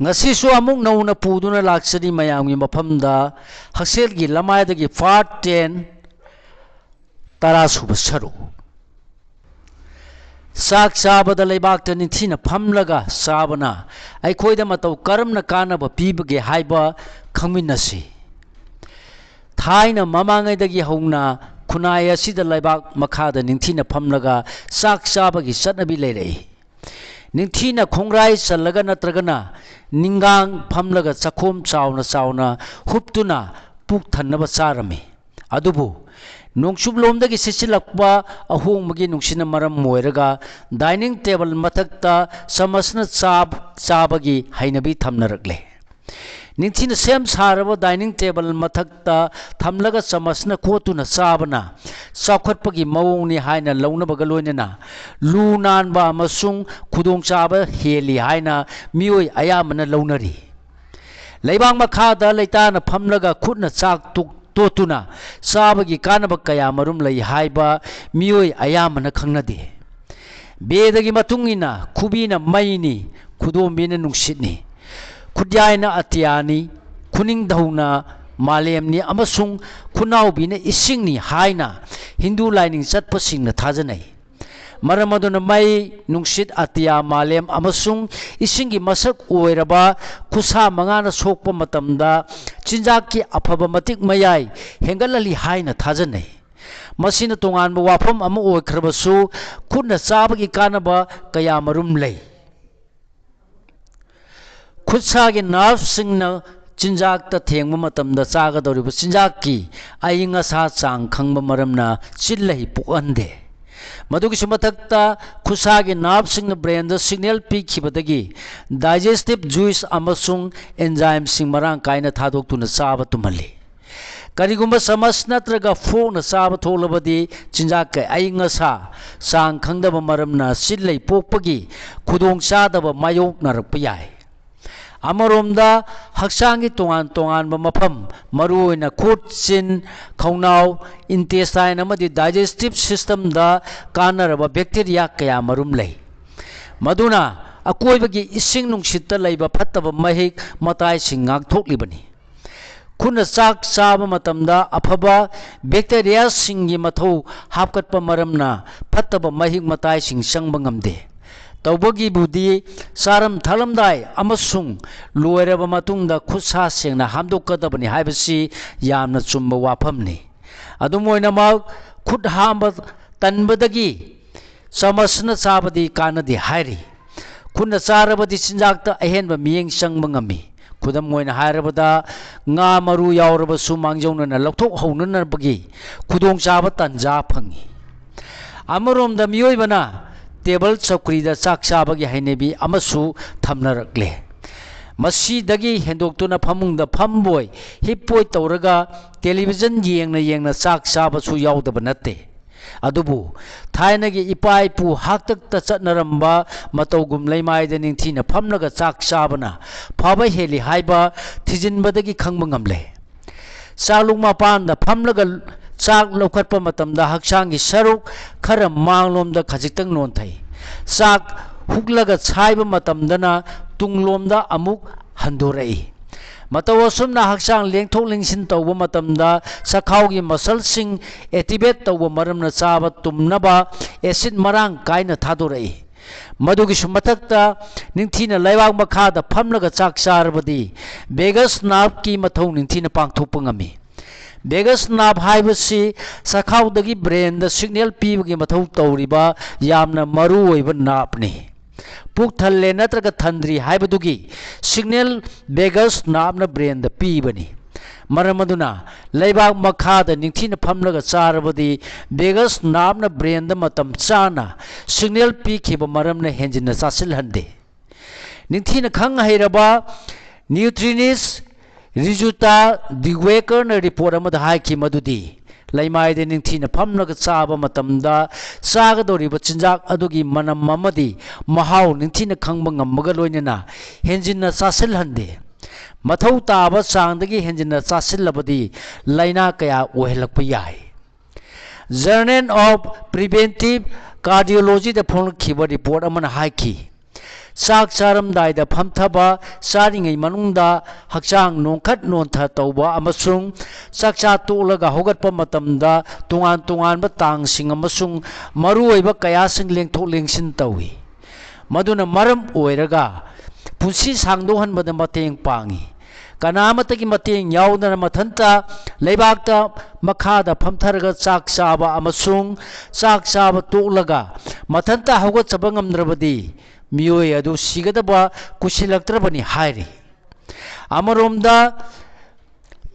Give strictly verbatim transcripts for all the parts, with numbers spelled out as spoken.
ꯉꯁꯤꯁꯨ ꯑꯃꯨꯛ ꯅꯧꯅ ꯄꯨꯗꯨꯅ ꯂꯥꯛꯆꯔꯤ ꯃꯌꯥꯝꯒꯤ ꯃꯐꯝꯗ ꯍꯛꯁꯦꯜꯒꯤ ꯂꯃꯥꯏꯗꯒꯤ part ten, ꯇꯔꯥ ꯁꯨꯕ ꯁꯔꯨꯛ꯫ ꯆꯥꯛ ꯆꯥꯕꯗ ꯂꯩꯕꯥꯛꯇ ꯅꯤꯡꯊꯤꯅ ꯐꯝꯂꯒ ꯆꯥꯕꯅ ꯑꯩꯈꯣꯏꯗ ꯃꯇꯧ ꯀꯔꯝꯅ ꯀꯥꯟꯅꯕ ꯄꯤꯕꯒꯦ ꯍꯥꯏꯕ ꯈꯪꯃꯤꯟꯅꯁꯤ꯫ ꯊꯥꯏꯅ ꯃꯃꯥꯡꯉꯩꯗꯒꯤ ꯍꯧꯅ ꯈꯨꯟꯅꯥꯏ ꯑꯁꯤꯗ ꯂꯩꯕꯥꯛ ꯃꯈꯥꯗ ꯅꯤꯡꯊꯤꯅ ꯐꯝꯂꯒ ꯆꯥꯛ ꯆꯥꯕꯒꯤ ꯆꯠꯅꯕꯤ ꯂꯩꯔꯛꯏ꯫ ꯅꯤꯡꯊꯤꯅ ꯈꯣꯡꯒ꯭ꯔꯥꯏ ꯆꯜꯂꯒ ꯅꯠꯇ꯭ꯔꯒꯅ ꯅꯤꯡꯒꯥꯡ ꯐꯝꯂꯒ ꯆꯥꯛꯈꯣꯝ ꯆꯥꯎꯅ ꯆꯥꯎꯅ ꯍꯨꯞꯇꯨꯅ ꯄꯨꯛ ꯊꯟꯅꯕ ꯆꯥꯔꯝꯃꯤ꯫ ꯑꯗꯨꯕꯨ ꯅꯣꯡꯆꯨꯞꯂꯣꯝꯗꯒꯤ ꯁꯤꯠꯆꯤꯜꯂꯛꯄ ꯑꯍꯣꯡꯕꯒꯤ ꯅꯨꯡꯁꯤꯠꯅ ꯃꯔꯝ ꯑꯣꯏꯔꯒ dining table ꯃꯊꯛꯇ ꯆꯥꯃꯁꯅ ꯆꯥꯕ, ꯆꯥꯕꯒꯤ ꯍꯩꯅꯕꯤ ꯊꯝꯅꯔꯛꯂꯦ꯫ ꯅꯤꯡꯊꯤꯅ ꯁꯦꯝ ꯁꯥꯔꯕ dining table ꯃꯊꯛꯇ ꯊꯝꯂꯒ ꯆꯥꯃꯁꯅ ꯀꯣꯠꯇꯨꯅ ꯆꯥꯕꯅ ꯆꯥꯎꯈꯠꯄꯒꯤ ꯃꯑꯣꯡꯅꯤ ꯍꯥꯏꯅ ꯂꯧꯅꯕꯒ ꯂꯣꯏꯅꯅ ꯂꯨ ꯅꯥꯟꯕ ꯑꯃꯁꯨꯡ ꯈꯨꯗꯣꯡꯆꯥꯕ ꯍꯦꯜꯂꯤ ꯍꯥꯏꯅ ꯃꯤꯑꯣꯏ ꯑꯌꯥꯝꯕꯅ ꯂꯧꯅꯔꯤ꯫ ꯂꯩꯕꯥꯛ ꯃꯈꯥꯗ ꯂꯩꯇꯥꯅ ꯐꯝꯂꯒ ꯈꯨꯠꯅ ꯆꯥꯛ ꯇꯣꯛ-, ꯇꯣꯠꯇꯨꯅ ꯆꯥꯕꯒꯤ ꯀꯥꯟꯅꯕ ꯀꯌꯥ ꯃꯔꯨꯝ ꯂꯩ ꯍꯥꯏꯕ ꯃꯤꯑꯣꯏ ꯑꯌꯥꯝꯕꯅ ꯈꯪꯅꯗꯦ꯫ ꯕꯦꯗꯒꯤ ꯃꯇꯨꯡ ꯏꯟꯅ ꯈꯨꯕꯤꯅ ꯃꯩꯅꯤ, ꯈꯨꯗꯣꯝꯕꯤꯅ ꯅꯨꯡꯁꯤꯠꯅꯤ, ꯈꯨꯠꯌꯥꯏꯅ ꯑꯇꯤꯌꯥꯅꯤ, ꯈꯨꯅꯤꯡꯊꯧꯅ ꯃꯥꯂꯦꯝꯅꯤ ꯑꯃꯁꯨꯡ ꯈꯨꯠꯅꯥꯎꯕꯤꯅ ꯏꯁꯤꯡꯅꯤ ꯍꯥꯏꯅ ꯍꯤꯟꯗꯨ ꯂꯥꯏꯅꯤꯡ ꯆꯠꯄꯁꯤꯡꯅ ꯊꯥꯖꯅꯩ꯫ ꯃꯔꯝ ꯑꯗꯨꯅ ꯃꯩ, ꯅꯨꯡꯁꯤꯠ, ꯑꯇꯤꯌꯥ, ꯃꯥꯂꯦꯝ ꯑꯃꯁꯨꯡ ꯏꯁꯤꯡꯒꯤ ꯃꯁꯛ ꯑꯣꯏꯔꯕ ꯈꯨꯠꯁꯥ ꯃꯉꯥꯅ ꯁꯣꯛꯄ ꯃꯇꯝꯗ ꯆꯤꯟꯖꯥꯛꯀꯤ ꯑꯐꯕ ꯃꯇꯤꯛ ꯃꯌꯥꯏ ꯍꯦꯟꯒꯠꯍꯜꯂꯤ ꯍꯥꯏꯅ ꯊꯥꯖꯅꯩ꯫ ꯃꯁꯤꯅ ꯇꯣꯉꯥꯟꯕ ꯋꯥꯐꯝ ꯑꯃ ꯑꯣꯏꯈ꯭ꯔꯕꯁꯨ, ꯈꯨꯠꯅ ꯆꯥꯕꯒꯤ ꯀꯥꯟꯅꯕ ꯀꯌꯥ ꯃꯔꯨꯝ ꯂꯩ꯫ ꯈꯨꯠꯁꯥꯒꯤ nerveꯁꯤꯡꯅ ꯆꯤꯟꯖꯥꯛꯇ ꯊꯦꯡꯕ ꯃꯇꯝꯗ ꯆꯥꯒꯗꯧꯔꯤꯕ ꯆꯤꯟꯖꯥꯛꯀꯤ ꯑꯏꯪ ꯑꯁꯥ ꯆꯥꯡ ꯈꯪꯕ ꯃꯔꯝꯅ ꯆꯤꯜ ꯂꯩ ꯄꯣꯛꯍꯟꯗꯦ꯫ ꯃꯗꯨꯒꯤꯁꯨ ꯃꯊꯛꯇ, ꯈꯨꯠꯁꯥꯒꯤ nerveꯁꯤꯡꯅ brainꯗ signal ꯄꯤꯈꯤꯕꯗꯒꯤ digestive juice ꯑꯃꯁꯨꯡ enzymeꯁꯤꯡ ꯃꯔꯥꯡ ꯀꯥꯏꯅ ꯊꯥꯗꯣꯛꯇꯨꯅ ꯆꯥꯕ ꯇꯨꯝꯍꯜꯂꯤ꯫ ꯀꯔꯤꯒꯨꯝꯕ ꯆꯥꯃꯁ ꯅꯠꯇ꯭ꯔꯒ forkꯅ ꯆꯥꯕ ꯊꯣꯛꯂꯕꯗꯤ, ꯆꯤꯟꯖꯥꯛꯀꯤ ꯑꯏꯪ ꯑꯁꯥ ꯆꯥꯡ ꯈꯪꯗꯕ ꯃꯔꯝꯅ ꯆꯤꯜ ꯂꯩ ꯄꯣꯛꯄꯒꯤ ꯈꯨꯗꯣꯡꯆꯥꯗꯕ ꯃꯥꯌꯣꯛꯅꯔꯛꯄ ꯌꯥꯏ꯫ ꯑꯃꯔꯣꯝꯗ, ꯍꯛꯆꯥꯡꯒꯤ ꯇꯣꯉꯥꯟ ꯇꯣꯉꯥꯟꯕ ꯃꯐꯝ, ꯃꯔꯨꯑꯣꯏꯅ ꯈꯨꯠ, ꯆꯤꯟ, ꯈꯧꯅꯥꯎ, intestine ꯑꯃꯗꯤ digestive systemꯗ ꯀꯥꯟꯅꯔꯕ bacteria ꯀꯌꯥ ꯃꯔꯨꯝ ꯂꯩ꯫ ꯃꯗꯨꯅ ꯑꯀꯣꯏꯕꯒꯤ ꯏꯁꯤꯡ ꯅꯨꯡꯁꯤꯠꯇ ꯂꯩꯕ ꯐꯠꯇꯕ ꯃꯍꯤꯛ ꯃꯇꯥꯏꯁꯤꯡ ꯉꯥꯛꯊꯣꯛꯂꯤꯕꯅꯤ꯫ ꯈꯨꯠꯅ ꯆꯥꯛ ꯆꯥꯕ ꯃꯇꯝꯗ ꯑꯐꯕ ꯕꯦꯛꯇꯦꯔꯤꯌꯥꯁꯤꯡꯒꯤ ꯃꯊꯧ ꯍꯥꯞꯀꯠꯄ ꯃꯔꯝꯅ ꯐꯠꯇꯕ ꯃꯍꯤꯛ ꯃꯇꯥꯏꯁꯤꯡ ꯆꯪꯕ ꯉꯝꯗꯦ꯫ ꯇꯧꯕꯒꯤꯕꯨꯗꯤ ꯆꯥꯔꯝ ꯊꯛꯂꯝꯗꯥꯏ ꯑꯃꯁꯨꯡ ꯂꯣꯏꯔꯕ ꯃꯇꯨꯡꯗ ꯈꯨꯠ ꯁꯥ ꯁꯦꯡꯅ ꯍꯥꯝꯗꯣꯛꯀꯗꯕꯅꯤ ꯍꯥꯏꯕꯁꯤ ꯌꯥꯝꯅ ꯆꯨꯝꯕ ꯋꯥꯐꯝꯅꯤ꯫ ꯑꯗꯨꯝ ꯑꯣꯏꯅꯃꯛ, ꯈꯨꯠ ꯍꯥꯝꯕ ꯇꯟꯕꯗꯒꯤ ꯆꯃꯁꯅ ꯆꯥꯕꯗꯤ ꯀꯥꯟꯅꯗꯦ ꯍꯥꯏꯔꯤ꯫ ꯈꯨꯠꯅ ꯆꯥꯔꯕꯗꯤ ꯆꯤꯟꯖꯥꯛꯇ ꯑꯍꯦꯟꯕ ꯃꯤꯠꯌꯦꯡ ꯆꯪꯕ ꯉꯝꯃꯤ꯫ ꯈꯨꯗꯝ ꯑꯣꯏꯅ ꯍꯥꯏꯔꯕꯗ, ꯉꯥ ꯃꯔꯨ ꯌꯥꯎꯔꯕꯁꯨ ꯃꯥꯡꯖꯧꯅꯅ ꯂꯧꯊꯣꯛꯍꯧꯅꯅꯕꯒꯤ ꯈꯨꯗꯣꯡꯆꯥꯕ ꯇꯥꯟꯖꯥ ꯐꯪꯏ꯫ ꯑꯃꯔꯣꯝꯗ, ꯃꯤꯑꯣꯏꯕꯅ ꯇꯦꯕꯜ ꯆꯧꯀ꯭ꯔꯤꯗ ꯆꯥꯛ ꯆꯥꯕꯒꯤ ꯍꯩꯅꯕꯤ ꯑꯃꯁꯨ ꯊꯝꯅꯔꯛꯂꯦ꯫ ꯃꯁꯤꯗꯒꯤ ꯍꯦꯟꯗꯣꯛꯇꯨꯅ ꯐꯃꯨꯡꯗ ꯐꯝꯕꯣꯏ ꯍꯤꯞꯄꯣꯏ ꯇꯧꯔꯒ ꯇꯦꯂꯤꯚꯤꯖꯟ ꯌꯦꯡꯅ ꯌꯦꯡꯅ ꯆꯥꯛ ꯆꯥꯕꯁꯨ ꯌꯥꯎꯗꯕ ꯅꯠꯇꯦ꯫ ꯑꯗꯨꯕꯨ ꯊꯥꯏꯅꯒꯤ ꯏꯄꯥ ꯏꯄꯨ ꯍꯥꯛꯇꯛꯇ ꯆꯠꯅꯔꯝꯕ ꯃꯇꯧꯒꯨꯝ ꯂꯩꯃꯥꯏꯗ ꯅꯤꯡꯊꯤꯅ ꯐꯝꯂꯒ ꯆꯥꯛ ꯆꯥꯕꯅ ꯐꯕ ꯍꯦꯜꯂꯤ ꯍꯥꯏꯕ ꯊꯤꯖꯤꯟꯕꯗꯒꯤ ꯈꯪꯕ ꯉꯝꯂꯦ꯫ ꯆꯥꯛꯂꯨꯛ ꯃꯄꯥꯟꯗ ꯐꯝꯂꯒ ꯆꯥꯛ ꯂꯧꯈꯠꯄ ꯃꯇꯝꯗ ꯍꯛꯆꯥꯡꯒꯤ ꯁꯔꯨꯛ ꯈꯔ ꯃꯥꯡꯂꯣꯝꯗ ꯈꯖꯤꯛꯇꯪ ꯅꯣꯟꯊꯩ꯫ ꯆꯥꯛ ꯍꯨꯛꯂꯒ ꯁꯥꯏꯕ ꯃꯇꯝꯗꯅ ꯇꯨꯡꯂꯣꯝꯗ ꯑꯃꯨꯛ ꯍꯟꯗꯣꯔꯛꯏ꯫ ꯃꯇꯧ ꯑꯁꯨꯝꯅ ꯍꯛꯆꯥꯡ ꯂꯦꯡꯊꯣꯛ ꯂꯦꯡꯁꯤꯟ ꯇꯧꯕ ꯃꯇꯝꯗ ꯆꯈꯥꯎꯒꯤ ꯃꯁꯜꯁꯤꯡ ꯑꯦꯛꯇꯤꯚꯦꯠ ꯇꯧꯕ ꯃꯔꯝꯅ ꯆꯥꯕ ꯇꯨꯝꯅꯕ ꯑꯦꯁꯤꯠ ꯃꯔꯥꯡ ꯀꯥꯏꯅ ꯊꯥꯗꯣꯔꯛꯏ꯫ ꯃꯗꯨꯒꯤꯁꯨ ꯃꯊꯛꯇ, ꯅꯤꯡꯊꯤꯅ ꯂꯩꯕꯥꯛ ꯃꯈꯥꯗ ꯐꯝꯂꯒ ꯆꯥꯛ ꯆꯥꯔꯕꯗꯤ ꯚꯦꯒꯁ ꯅꯥꯔꯚꯀꯤ ꯃꯊꯧ ꯅꯤꯡꯊꯤꯅ ꯄꯥꯡꯊꯣꯛꯄ ꯉꯝꯃꯤ꯫ ꯚꯦꯒꯁ ꯅꯥꯔꯚ ꯍꯥꯏꯕꯁꯤ ꯆꯈꯥꯎꯗꯒꯤ ꯕ꯭ꯔꯦꯟꯗ ꯁꯤꯒꯅꯦꯜ ꯄꯤꯕꯒꯤ ꯃꯊꯧ ꯇꯧꯔꯤꯕ ꯌꯥꯝꯅ ꯃꯔꯨ ꯑꯣꯏꯕ ꯅꯥꯔꯚꯅꯤ꯫ ꯄꯨꯛ ꯊꯜꯂꯦ ꯅꯠꯇ꯭ꯔꯒ ꯊꯟꯗ꯭ꯔꯤ ꯍꯥꯏꯕꯗꯨꯒꯤ ꯁꯤꯒꯅꯦꯜ ꯚꯦꯒꯁ ꯅꯥꯔꯚꯅ ꯕ꯭ꯔꯦꯟꯗ ꯄꯤꯕꯅꯤ꯫ ꯃꯔꯝ ꯑꯗꯨꯅ, ꯂꯩꯕꯥꯛ ꯃꯈꯥꯗ ꯅꯤꯡꯊꯤꯅ ꯐꯝꯂꯒ ꯆꯥꯔꯕꯗꯤ ꯚꯦꯒꯁ ꯅꯥꯔꯚꯅ ꯕ꯭ꯔꯦꯟꯗ ꯃꯇꯝ ꯆꯥꯅ ꯁꯤꯒꯅꯦꯜ ꯄꯤꯈꯤꯕ ꯃꯔꯝꯅ ꯍꯦꯟꯖꯤꯟꯅ ꯆꯥꯁꯤꯜꯍꯟꯗꯦ꯫ ꯅꯤꯡꯊꯤꯅ ꯈꯪ ꯍꯩꯔꯕ ꯅ꯭ꯌꯨꯇ꯭ꯔꯤꯅꯤꯁ ꯔꯤꯖꯨꯇꯥ ꯗꯤꯋꯦꯀꯔꯅ ꯔꯤꯄꯣꯔꯠ ꯑꯃꯗ ꯍꯥꯏꯈꯤ ꯃꯗꯨꯗꯤ, ꯂꯩꯃꯥꯏꯗ ꯅꯤꯡꯊꯤꯅ ꯐꯝꯂꯒ ꯆꯥꯕ ꯃꯇꯝꯗ ꯆꯥꯒꯗꯧꯔꯤꯕ ꯆꯤꯟꯖꯥꯛ ꯑꯗꯨꯒꯤ ꯃꯅꯝ ꯑꯃꯗꯤ ꯃꯍꯥꯎ ꯅꯤꯡꯊꯤꯅ ꯈꯪꯕ ꯉꯝꯕꯒ ꯂꯣꯏꯅꯅ ꯍꯦꯟꯖꯤꯟꯅ ꯆꯥꯁꯤꯜꯍꯟꯗꯦ꯫ ꯃꯊꯧ ꯇꯥꯕ ꯆꯥꯡꯗꯒꯤ ꯍꯦꯟꯖꯤꯟꯅ ꯆꯥꯁꯤꯜꯂꯕꯗꯤ ꯂꯥꯏꯅꯥ ꯀꯌꯥ ꯑꯣꯏꯍꯜꯂꯛꯄ ꯌꯥꯏ꯫ Journal of Preventive Cardiologyꯗ ꯐꯣꯡꯂꯛꯈꯤꯕ ꯔꯤꯄꯣꯔꯠ ꯑꯃꯅ ꯍꯥꯏꯈꯤ, ꯆꯥꯛ ꯆꯥꯔꯝꯗꯥꯏꯗ ꯐꯝꯊꯕ, ꯆꯥꯔꯤꯉꯩ ꯃꯅꯨꯡꯗ ꯍꯛꯆꯥꯡ ꯅꯣꯟꯈꯠ ꯅꯣꯟꯊ ꯇꯧꯕ ꯑꯃꯁꯨꯡ ꯆꯥꯛꯆꯥ ꯇꯣꯛꯂꯒ ꯍꯧꯒꯠꯄ ꯃꯇꯝꯗ ꯇꯣꯉꯥꯟ ꯇꯣꯉꯥꯟꯕ ꯇꯥꯡꯁꯤꯡ ꯑꯃꯁꯨꯡ ꯃꯔꯨꯑꯣꯏꯕ ꯀꯌꯥꯁꯤꯡ ꯂꯦꯡꯊꯣꯛ ꯂꯦꯡꯁꯤꯟ ꯇꯧꯏ꯫ ꯃꯗꯨꯅ ꯃꯔꯝ ꯑꯣꯏꯔꯒ ꯄꯨꯟꯁꯤ ꯁꯥꯡꯗꯣꯛꯍꯟꯕꯗ ꯃꯇꯦꯡ ꯄꯥꯡꯏ꯫ ꯀꯅꯥ ꯑꯃꯠꯇꯒꯤ ꯃꯇꯦꯡ ꯌꯥꯎꯗꯅ ꯃꯊꯟꯇ ꯂꯩꯕꯥꯛꯇ ꯃꯈꯥꯗ ꯐꯝꯊꯔꯒ ꯆꯥꯛ ꯆꯥꯕ ꯑꯃꯁꯨꯡ ꯆꯥꯛ ꯆꯥꯕ ꯇꯣꯛꯂꯒ ꯃꯊꯟꯇ ꯍꯧꯒꯠꯆꯕ ꯉꯝꯗ꯭ꯔꯕꯗꯤ ꯃꯤꯑꯣꯏ ꯑꯗꯨ ꯁꯤꯒꯗꯕ ꯀꯨꯏꯁꯤꯜꯂꯛꯇ꯭ꯔꯕꯅꯤ ꯍꯥꯏꯔꯤ꯫ ꯑꯃꯔꯣꯝꯗ,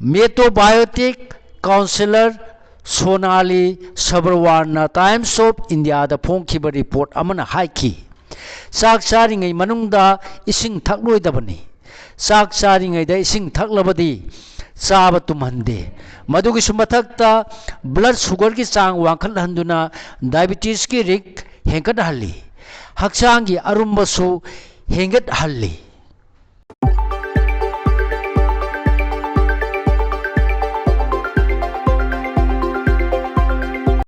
ꯃꯦꯇꯣꯕꯥꯏꯑꯣꯇꯤꯛ counsellor Sonali ꯁꯕꯔꯋꯥꯟꯅ Times of Indiaꯗ ꯐꯣꯡꯈꯤꯕ report ꯑꯃꯅ ꯍꯥꯏꯈꯤ, ꯆꯥꯛ ꯆꯥꯔꯤꯉꯩ ꯃꯅꯨꯡꯗ ꯏꯁꯤꯡ ꯊꯛꯂꯣꯏꯗꯕꯅꯤ꯫ ꯆꯥꯛ ꯆꯥꯔꯤꯉꯩꯗ ꯏꯁꯤꯡ ꯊꯛꯂꯕꯗꯤ ꯆꯥꯕ ꯇꯨꯝꯍꯟꯗꯦ꯫ ꯃꯗꯨꯒꯤꯁꯨ ꯃꯊꯛꯇ, ꯕ꯭ꯂꯗ ꯁꯨꯒꯔꯒꯤ ꯆꯥꯡ ꯋꯥꯡꯈꯠꯍꯟꯗꯨꯅ ꯗꯥꯏꯕꯤꯇꯤꯁꯀꯤ ꯔꯤꯛ ꯍꯦꯟꯒꯠꯍꯜꯂꯤ꯫ ꯍꯛꯆꯥꯡꯒꯤ ꯑꯔꯨꯝꯕꯁꯨ ꯍꯦꯟꯒꯠꯍꯜꯂꯤ꯫